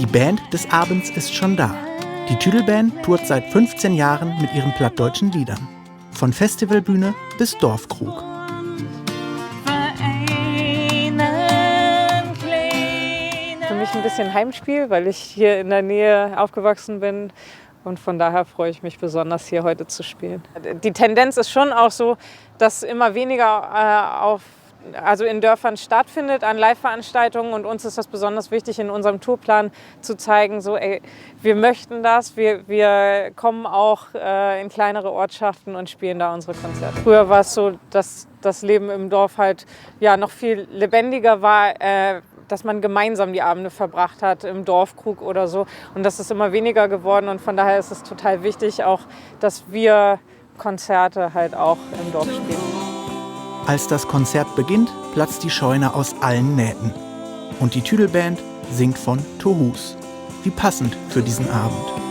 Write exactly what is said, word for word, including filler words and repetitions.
Die Band des Abends ist schon da. Die Tüdelband tourt seit fünfzehn Jahren mit ihren plattdeutschen Liedern. Von Festivalbühne bis Dorfkrug. Für mich ein bisschen Heimspiel, weil ich hier in der Nähe aufgewachsen bin. Und von daher freue ich mich besonders, hier heute zu spielen. Die Tendenz ist schon auch so, dass immer weniger, äh, auf, also in Dörfern stattfindet an Live-Veranstaltungen. Und uns ist das besonders wichtig, in unserem Tourplan zu zeigen, so, ey, wir möchten das, wir, wir kommen auch, äh, in kleinere Ortschaften und spielen da unsere Konzerte. Früher war es so, dass das Leben im Dorf halt, ja, noch viel lebendiger war, äh, dass man gemeinsam die Abende verbracht hat im Dorfkrug oder so. Und das ist immer weniger geworden und von daher ist es total wichtig auch, dass wir Konzerte halt auch im Dorf spielen. Als das Konzert beginnt, platzt die Scheune aus allen Nähten. Und die Tüdelband singt von Tohuus. Wie passend für diesen Abend.